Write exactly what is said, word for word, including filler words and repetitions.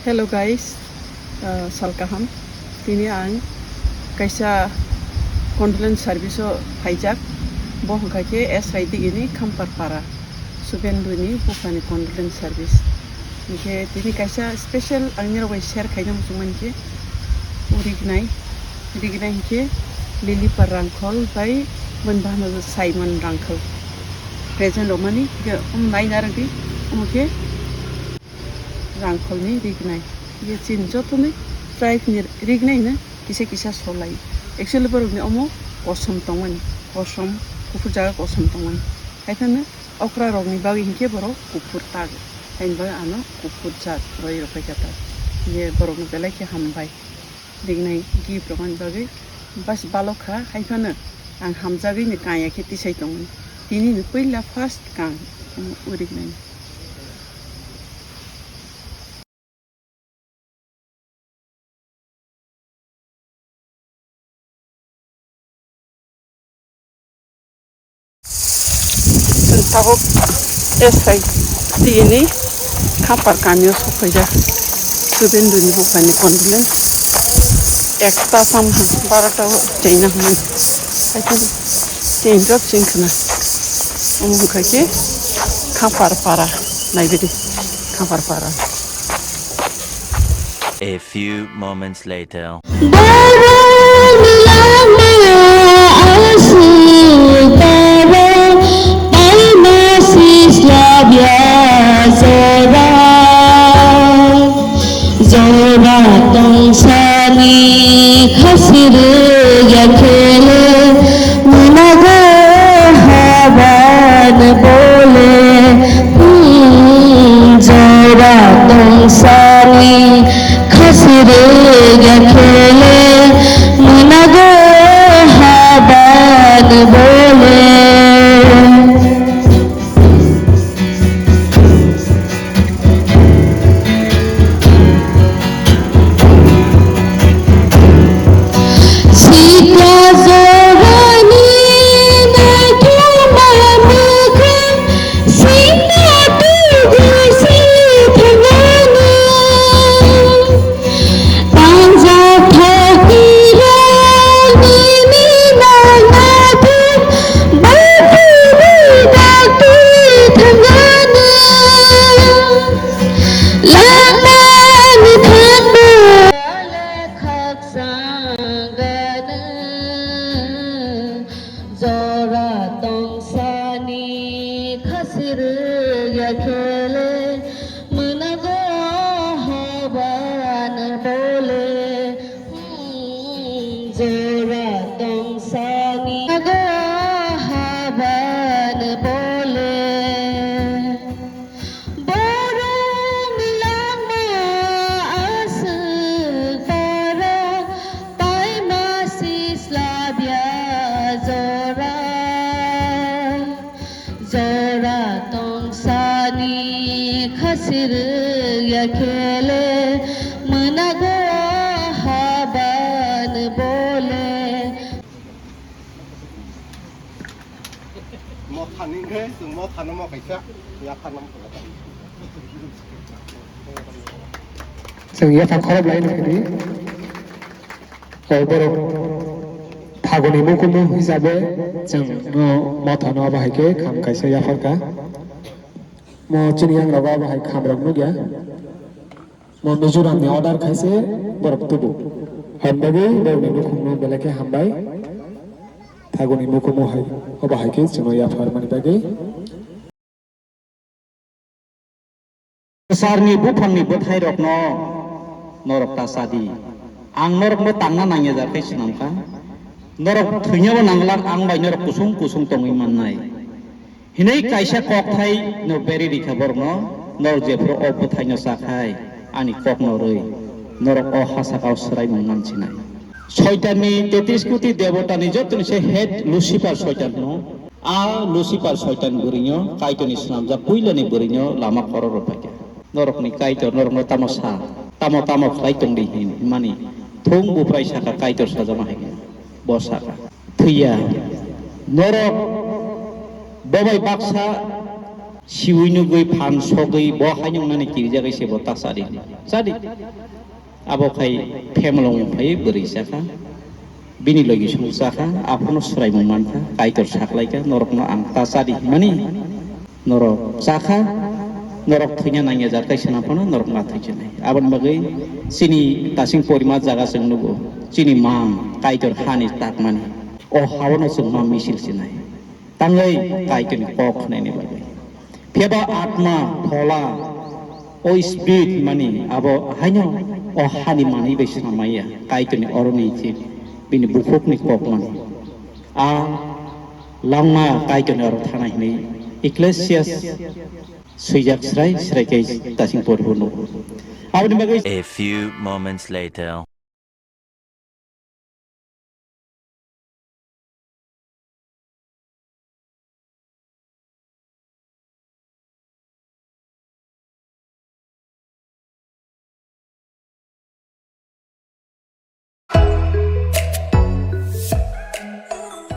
Hello guys, uh, sal kaham. Tini ang kaisa condolence service o phaijak. Bo hwnkha khe S I digini Khampar para Subenduni buphani condolence service. Hinkhe tini kaisa special ang nirok bai share khaina muchungmani khe o rignai, rignai hinkhe Lilipar Rangkhol bai boni bahango Simon Rangkhol present rwmani, hinkhe omo naina rwdi, omo khe Rangkholni rignai. Ye chini jotoni tribe ni rignai no kisa kisa solai. Actually borok ni omo kosom tongmani, kosom, kuphur jaga kosom tongmani. Haiphano okra rok ni bagwi hinkhe borok kuphur tak. Haini bagwi ano kuphur jat roi rok kha tak. Ye borok no belai khe hambai. Rignai gift rok ani bagwi bas balok kha, haiphano ang hamjagwi ni kaya khe tisai tongmani. Tini ni puila first kang, um, o rignai. Chwng tabuk S I T ni Khampar kamio sokphaijak. Subenduni buphani condolence. Ekta sam barota o chaina hwnwi. Haikhe chainjak chwng khna. Omo hwnkha khe Khampar para. Naibidi Khampar para. A few moments later. Borokni langmaya aswk borok, taima sislabya jora. Jora tongsani khasi rwya khele, mwnago haban bole. Hmm, jora tongsani khasi rwya khele, mwnago haban bole. Sita jorani naithoma mwkhang singna tugu si thangani. Panjak thok tirok nini nang naithok bakuni dakti thangani. Langmani thango. Khakchang gana jora tongsani khasi rwya khele, mwnago haban bole. Hmm, jora tongsani mwnago haban bole. Borokni langma aswk borok, taima sislabya jora. Jora tongsani khasi rwya khele, mwnago haban bole. Mothani hwnkhe chwng mothano mo kaisa yaphar nam. Chwng yapha khorok lai nukdi. O borok phaguni mukumu hisabe chwng no mothano abo hai khe kham kaisa yapharkha. Mo chini yangrogo abo hai khamrok nukya. Mo Mizoram ni order khaise borok tubu. Hambai borokni nukhungno belai khe hambai. Phaguni mukumu hai, obo hai khe chwngno yapharmani bagwi. Kwcharni buphangni bwthairokno norok ta chadi. Ang norokno tangna nangya jar khe swnamkha. Norok thwinabo nanglak, ang bai norok kusung kusung tongwi mannai. Hinwi kaisa kokthai no beri rikha borokno, norok jephuru o bwthaino chakhai ani kokno rwi, norok o ha sakao swraimung mansinai. Soitanni tetris koti debotani jotoni se head Lucifer soitan hwno. A Lucifer soitan bwrwino Kaitorni swnamjak puilani bwrwino lama khoro rwphaikha. Norokni Kaitor norokno tamo sa, tamo tamo khlai tongdi hin hwnmani thung buprai sakha Kaitor sajama hai. Bo sakha, thwiya, norok bo bai baksa Siwi nugwi phan sogwi bo haino nani kirijagwi se bo ta chadi. Chadi. Abo khai phemlong phai bwrwi chakha. Bini logi song chakha, aphuno swraimung mankha, Kaitor saklaikha, norokno ang ta chadi hwnmani norok chakha, norok thwina nangya jar kaisa naphano norok ma thwi chinai. Aboni bagwi chini tasing porima jaga chwng nugo, chini mang Kaitor hani takmani. O haono chwng ma misil chinai. Tangwi Kaitorni kok khnaini bagwi. Phiya ba atma, phola, o spirit mani abo haino o hani manwi bai swnam maya. Kaitorni oroni je bini bukhukni kok mani. A langma Kaitorni oro thana hinwi Ecclesiastes swijak srai srai khe tasing poribo nugo. Aboni bagwi A few moments later.